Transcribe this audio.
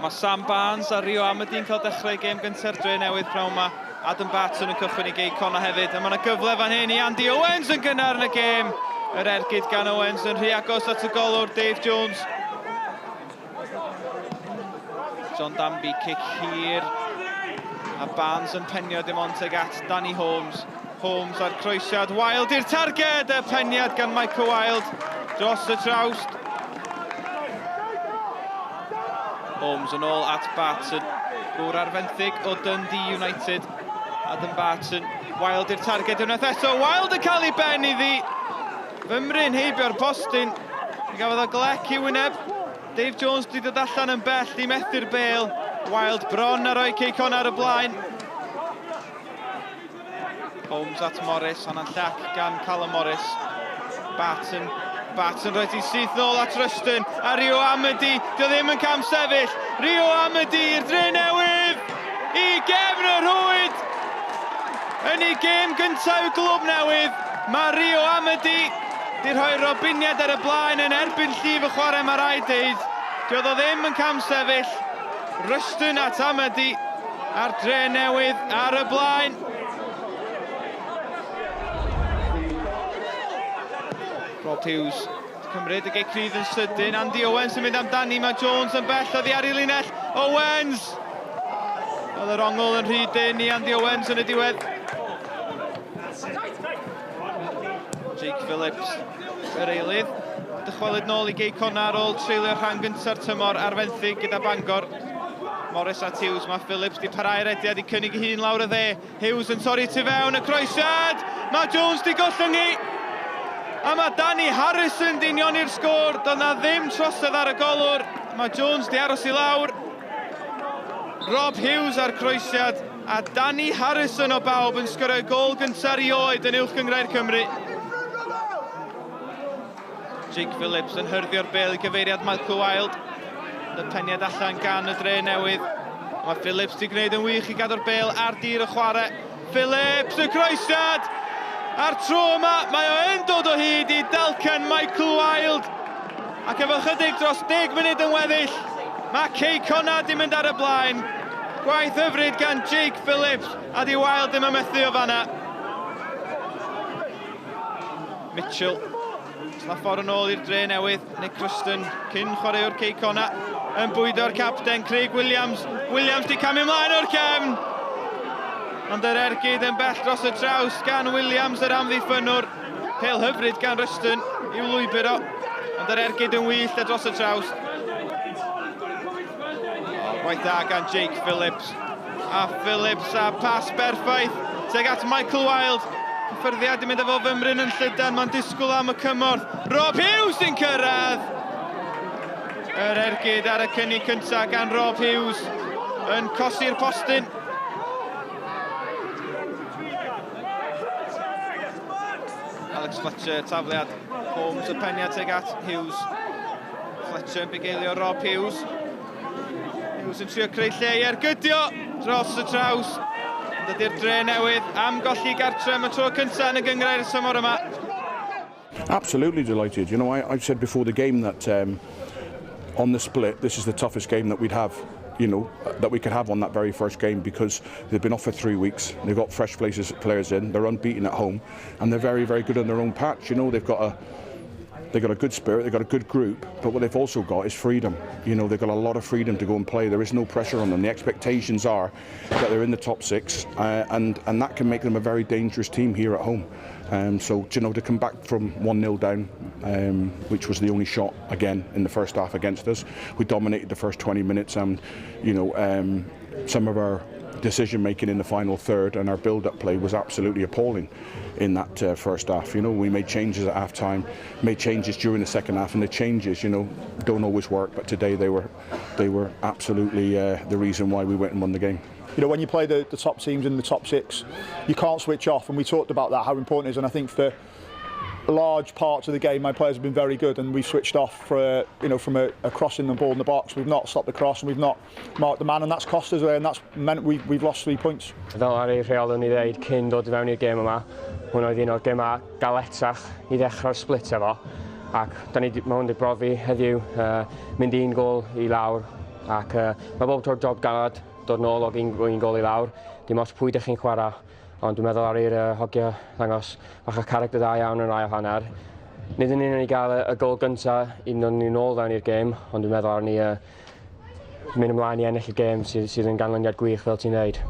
Mae Sam Barnes a Rio Amadi'n cael dechrau gêm gynta'r Dre Newydd pnawn yma. Adam Barton yn cychwyn i Gei Connah hefyd. A mae yna gyfle fan hyn i Andy Owens yn gynnar yn y gêm. Yr ergyd gan Owens yn rhy agos at y golwr Dave Jones. John Danby, cic hir. A Barnes yn penio dim ond teg at Danny Holmes. Holmes a'r croesiad. Wild i'r targed! Y peniad gan Michael Wild dros y trawst. Holmes yn ôl at Barton. Gŵr ar fenthyg o Dundee United. Adam Barton. Wild i'r targed unwaith eto. Wild yn cael ei ben iddi. Fymryn heibio'r postyn. Mi gafodd o glec i wyneb. Dave Jones di dod allan yn bell i methu'r bêl. Wild bron a roi Cei Connah ar y blaen. Holmes at Morris, hwnna'n llac gan Callum Morris. Barton, Barton rhaid i syth nôl at Ruston, a Rio Amadi, dio ddim yn cam sefyll. Rio Amadi i'r Dre Newydd, i gefn y rhwyd! Yn ei gêm gyntaf i'w glwb newydd, mae Rio Amadi di rhoi Robiniad ar y blaen yn erbyn llif y chwarae mae rhaid deud. Dio o ddim yn cam sefyll. Ruston at Amadi. A'r Dre Newydd ar y blaen. Rob Hughes cymryd y gic rydd yn sydyn. Andy Owens yn mynd amdani. Mae Jones yn bell oddi ar ei linell. Owens! Oedd yr ongl yn rhy dynn i Andy Owens yn y diwedd. Jake Phillips, yr eilydd. Dychwelyd nôl i Gei Connah ar ôl treulio rhan gynta'r tymor ar fenthyg gyda Bangor. Morris at Hughes, mae Phillips di parhau'r rediad i cynnig ei hun lawr y dde. Hughes yn torri tu fewn y croesiad! Mae Jones di gollyngu! A mae Danny Harrison di unioni'r sgôr. Doedd na ddim trosedd ar y golwr. Mae Jones di aros i lawr. Rob Hughes ar croesiad a Danny Harrison o bawb yn sgorio gôl gyntaf erioed yn Uwch Gynghrair Cymru. Jake Phillips yn hyrddio'r bêl i gyfeiriad Michael Wilde. Y peniad allan gan y Dre Newydd. Mae Phillips wedi gwneud yn wych i gadw'r bêl ar dir y chwarae. Phillips, y croesiad! A'r tro yma, mae o yn dod o hyd i dalcen Michael Wilde. Ac efo chydig dros 10 munud yn weddill, mae Cei Connah di mynd ar y blaen. Gwaith hyfryd gan Jake Phillips, a di Wilde ddim yn methu o fanna. Mitchell. Mae ffordd yn ôl i'r Dre Newydd. Nick Ruston, cyn chwaraewr Cei Connah, yn bwydo'r capten Craig Williams. Williams di camu ymlaen o'r cefn. Ond yr ergyd yn bell dros y traws gan Williams, yr amddiffynnwr. Pêl hyfryd gan Ruston i'w lwybr o. Ond yr ergyd yn wyllt a dros y traws. O, gwaith da gan Jake Phillips. A Phillips a pas berffaith tuag at Michael Wilde. Cyffyrddiad yn mynd efo fymryn yn llydan, mae'n disgwyl am y cymorth. Rob Hughes sy'n cyrraedd! Yr ergyd ar y cynnig cyntaf gan Rob Hughes yn cosi'r postyn. Alex Fletcher, tafliad Holmes y peniad tuag at Hughes. Fletcher yn bugeilio Rob Hughes. Hughes yn trio creu lle i ergydio dros y traws. Dydy'r Dre Newydd am golli gartre am y tro cyntaf yn y gynghrair y tymor yma. Absolutely delighted. You know, I've said before the game that on the split, this is the toughest game that we'd have, you know, that we could have on that very first game because they've been off for 3 weeks. They've got fresh places, players in. They're unbeaten at home, and they're very, very good on their own patch. You know, they've got a good spirit, they've got a good group, but what they've also got is freedom. You know, they've got a lot of freedom to go and play. There is no pressure on them. The expectations are that they're in the top six, and that can make them a very dangerous team here at home. So, you know, to come back from 1-0 down, which was the only shot, again, in the first half against us, we dominated the first 20 minutes and, you know, some of our decision-making in the final third and our build-up play was absolutely appalling in that first half. You know, we made changes at half-time, made changes during the second half, and the changes, you know, don't always work, but today they were absolutely the reason why we went and won the game. You know, when you play the top teams in the top six, you can't switch off, and we talked about that, how important it is, and I think for large parts of the game my players have been very good, and we've switched off for, you know, from a crossing the ball in the box. We've not stopped the cross and we've not marked the man, and that's cost us there, and that's meant we've lost 3 points. Fel ar ei rheol yn ei ddeud cyn dod i fewn i'r gêm yma, hwn oedd un o'r gemau galetach i ddechrau'r split efo, ac da ni, mae hwn wedi brofi heddiw, mynd un gôl i lawr. Ac mae bob tro'r job galad dod nôl o un gol i lawr. Dim ots pwy dych chi'n chwarae, ond dwi'n meddwl ar i'r hogia ddangos bach o character dda iawn yn ail hanner. Nid yn unig i gael y gol gyntaf i ni nôl fewn i'r gêm, ond dwi'n meddwl ar ni mynd ymlaen i ennill y gêm sydd yn ganlyniad gwych fel ti'n dweud.